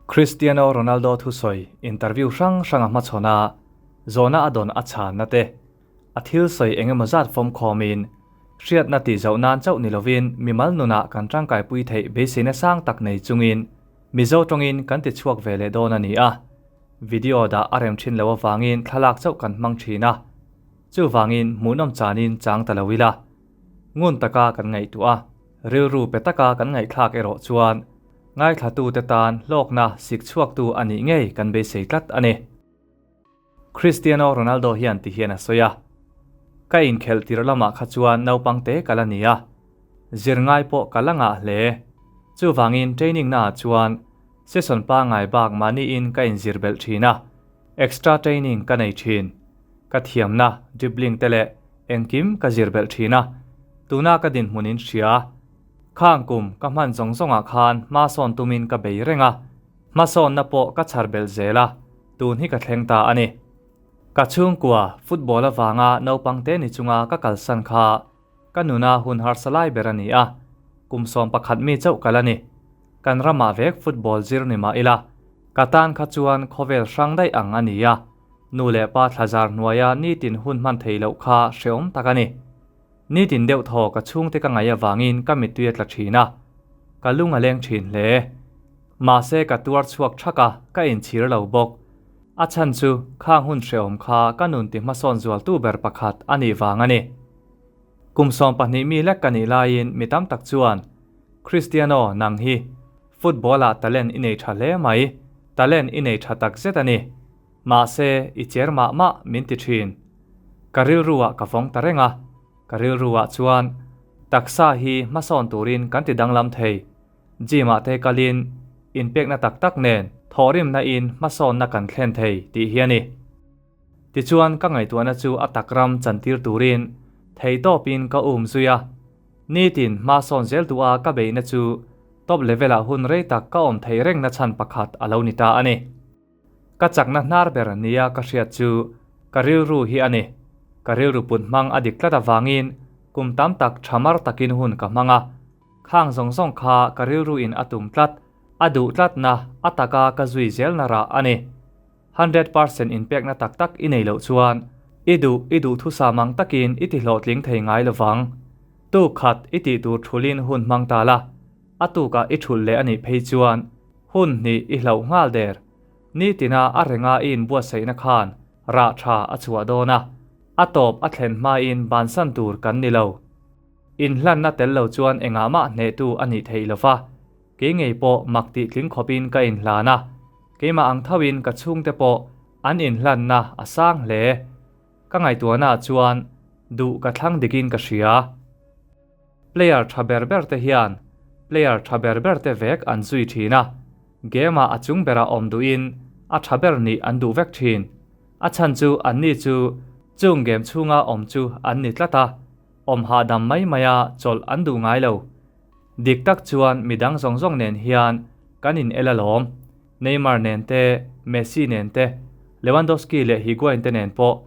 Cristiano Ronaldo thusawi interview hrang hrang a hmachhawn a, zawhna a dawn a chhanna te, a thil sawi eng emaw zat fawm khawmin, hriatna tih zoh nan chauh ni lovin mimal nunah kan tangkaipui theih beiseina sang tak nei chungin Mizo tawngin kan ti chhuak ve leh dawn a ni a. Video dah a rem thin lo avangin thlalak chauh kan hmang thin a, chuvangin hmuhnawm chanin chang ta lo ila. Ngun taka kan ngaihtuah a, rilru pe taka kan ngaihthlak erawh chuan ngaithlatute tan hlawkna sik chhuaktu a nih ngei kan beisei tlat a ni. Cristiano Ronaldo hian ti hian a sawi a, Ka inkhelh tir lamah kha chuan naupang te ka la ni a, zir ngai pawh ka la ngah hle. Chuvangin training naah chuan session pangngai bak mahniin ka inzir belh thin a, extra training ka nei thin. Ka thiamna, dribbling te leh engkim ka zir belh thin a, tuna ka dinhmun in hria. Khang kum ka hman zawng zawngah khan hma sawn tumin ka bei reng a, hmasawnna pawh ka chhar belh zel a, tun hi ka thleng ta a ni. Ka chhungkua football avanga naupang te ni chunga ka kalsan kha ka nuna hun harsa lai ber a ni a, kum 11 mi chauh kal a ni. Kan ramah vek football zir ni mah ila, ka tan kha chuan khawvel hrang daih ang a ni a, nu leh pa thlazar hnuaia nitin hun hman thei loh kha hreawm tak a ni. Nitin deuh thaw ka chhungte ka ngaih avangin ka mittui a tla thin a, ka lung a leng thin hle. Mahse ka tuar chhuak thak a, ka inchhir lo bawk. A chhan chu khang hun hreawm kha ka nun ti hmasawn zualtu ber pakhat a nih vang a ni. Kum 12 mi lek ka nih laiin mi tam tak chuan, Cristiano, nang hi football-ah talent i nei tha hle mai, talent i nei tha tak zet a ni. Mahse, i cher mah mah min ti thin. Ka rilruah ka vawng ta reng a, ka rilruah chuan taksa hi hmasawn turin kan ti danglam thei. Gym-ah te kalin inpekna tak tak nen thawhrimna in hmasawnna kan thlen thei tih hi a ni. Tichuan ka ngaihtuahna chu a tak ram chantir turin theihtawpin ka um zui a, nitin hmasawn zel duha ka beihna chu top level-ah hun rei tak ka awm theih rengna chhan pakhat a lo ni ta a ni. Ka chakna hnar ber nia ka hriat chu ka rilru hi a ni. Ka rilru put hmang a dik tlat avangin kum tam tak tha mar takin hun ka hmang a. Khang zawng zawng kha ka rilru in a tum tlat, a duh tlatna, a taka ka zui zelna rah a ni. 100% inpekna tak tak i nei loh chuan i duh i duhthusam ang takin i ti hlawhtling thei ngai lovang. Tuk khat i tih tur thulin hun hmang ta la, a tukah i thulh leh a nih phei chuan hun hnih i hlauh nghal der. Nitina a renga i inbuatsaihna khan rah tha a chhuah dawn a, a tawp a thlen hmain bansan tur kan ni lo. Inhlanna tel lo chuan engah mah hnehtu a nih theih lo va, kei ngei pawh mak tih tling khawpin ka inhlan a, keimah ang thoin ka chhungte pawh an inhlanna a sang hle. Ka ngaihtuahnaah chuan duh ka thlang dikin ka hria. Player tha ber ber te hian player tha ber ber te vek an zui thin a, game ah a chung berah awm duhin a tha ber nih an duh vek thin. A chhan chu anni chu chung game chhunga awm chu an ni tlat a, awm hahdam mai maia chawlh an duh ngai lo. Dik tak chuan midang zawng zawng nen hian kan in el alawm. Neymar nen te, Messi nen te, Lewandowski leh Higuain te nen pawh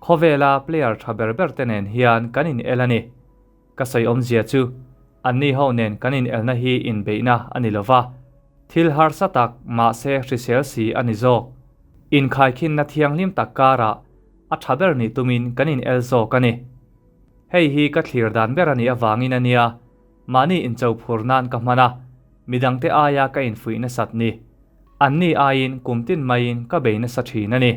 khawvela player tha ber ber te nen hian kan in el a ni. Ka sawi awmzia chu, anni ho nen kan inelna hi inbeihna a ni lova, thil harsa tak mahse hrisel si a ni zawk. Inkhaikhinna thianghlim tak karah a tha ber nih tumin kan inel zawk a ni. Hei hi ka thlir dan ber a nih avangin a nia, mahni incho phur nan ka hman a, midangte aia ka infuih nasat ni. Anni aiin kum tin maiin ka bei nasa thin a ni.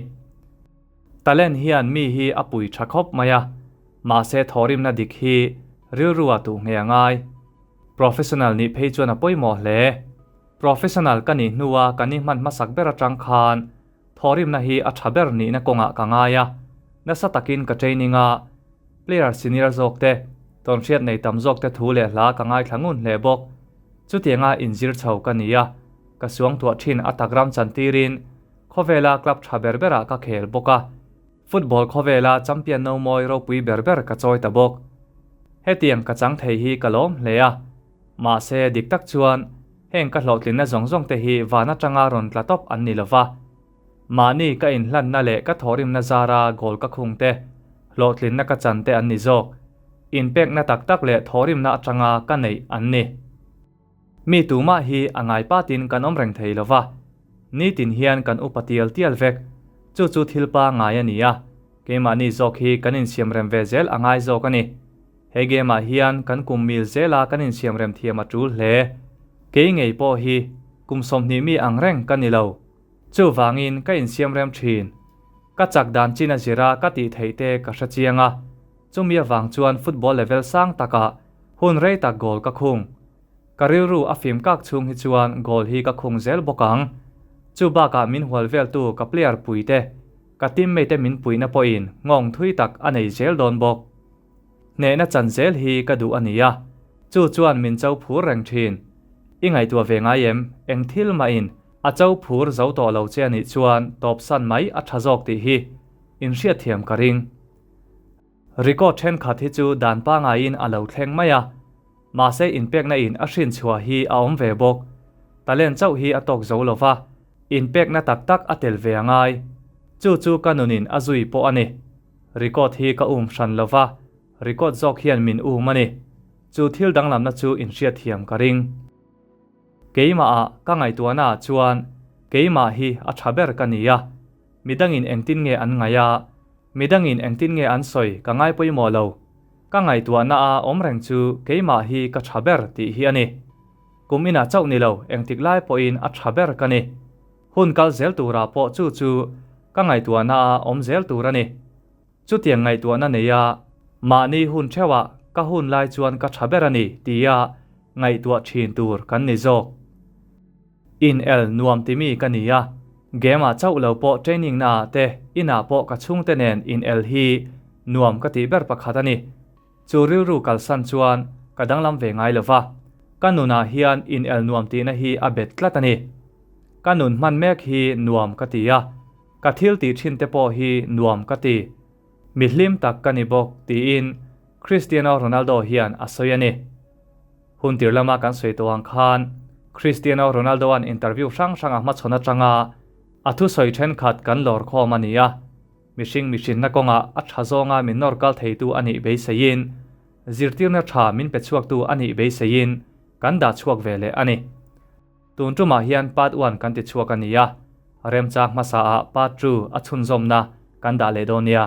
Talent hian mi hi a pui tha khawp mai a, mahse thawhrimna dik hi rilrua tuh nge a ngai. Professional nih phei chuan a pawimawh hle. Professional ka nih hnua kan inhman hmasak ber atang khan thawhrimna hi a tha ber nihna kawngah ka ngai a, nasa takin ka training a, player senior zawk te, tawnhriat nei tam zawk te thu leh hla ka ngaithla ngun hle bawk. Chutianga inzir chho ka ni a, ka suangtuah thin a takram chantirin Khawvela club tha ber berah ka khel bawk a, football khawvela champion no mawi ropui ber ber ka chawi ta bawk. Hetiang ka chang thei hi ka lawm hle a, mahse dik tak chuan heng ka hlawhtlinna zawng zawng te hi van atanga rawn tla tawp an ni lova. Mahni ka inhlanna leh ka thawhrimna zara goal ka khung te, hlawhtlinna ka chan te an ni zawk. Inpekna tak tak leh thawhrimna atanga ka neih an ni. Mi tumah hi a ngai patin kan awm reng thei lova. Nitin hian kan upa tial tial vek. Chu chu thil pangngai a ni a, keimahni zawk hi kan insiamrem ve zel a ngai zawk a ni. He game ah hian kan kum mil zela kan insiamrem thiam a tul hle. Kei ngei pawh hi kum 20 mi ang reng ka ni lo. Chuvangin ka insiamrem thin. Ka chak dan chin a zira ka tih theih te ka hre chiang a. Chumi avang chuan football level sang takah hun rei tak goal ka khung. Ka rilru a fim kak chhung hi chuan goal hi ka khung zel bawk ang. Chu bakah min hual veltu ka player puite, ka teammate te min puihna pawhin nghawng thui tak a nei zel dawn bawk. Hnehna chan zel hi ka duh a nia. Chu chuan min cho phur reng thin. I ngaihtuah ve ngai em? Eng thil mahin a cho phur zo tawh lo che a nih chuan tawpsan mai a tha zawk tih hi inhriatthiam ka ring. Record thenkhat hi chu dan pangaiin a lo thleng mai a, mahse inpekna in a hrin chhuah hi a awm ve bawk. Talent chauh hi a tawk zo lo va, inpekna tak tak a tel ve a ngai. Chu chu ka nunin a zui pawh a ni. Record hi ka um hran lo va, record zawk hian min um a ni. Chu thil danglamna chu inhriatthiam ka ring. Keimahah ka ngaihtuahnaah chuan keimah hi a tha ber ka ni a, midangin engtin nge an ngaih a, midangin engtin nge an sawi ka ngai pawimawh lo. Ka ngaihtuahna a awm reng chu keimah hi ka tha ber tih hi a ni. Kum inah chauh ni lo engtik lai pawhin a tha ber ka ni. Hun kal zel turah pawh chu chu ka ngaihtuahna a awm zel tur a ni. Chutiang ngaihtuahna neia mahni hun theuhah ka hun lai chuan ka tha ber a ni tia ngaihtuah thin tur kan ni zawk. In el nuam timi ka ni a, game ah chauh lo pawh training na ah te inah pawh ka chhungte nen in el hi nuam ka tih ber pakhat a ni. Chu rilru kalsan chuan ka danglam ve ngai lo va, ka nunah hian in el nuam tihna hi a bet tlat a ni. Ka nun hman mek hi nuam ka ti a, ka thil tih thin te pawh hi nuam ka ti. Mi hlim tak ka ni bawk tiin Cristiano Ronaldo hian a sawi a ni. Hun tir lama kan sawi tawh ang khan Cristiano Ronaldo-a'n interview hrang hrang a hmachhawn atanga a thusawi thenkhat kan lawr khawm a ni a. Mihring mihrinna kawngah a tha zawnga min nawr kal theitu a nih beiseiin, zirtirna tha min pe chhuaktu a nih beiseiin kan dah chhuak ve leh a ni. Tun tumah hian part one kan ti chhuak a ni a, remchang hmasaah part two a chhunzawmna kan dah leh dawn nia.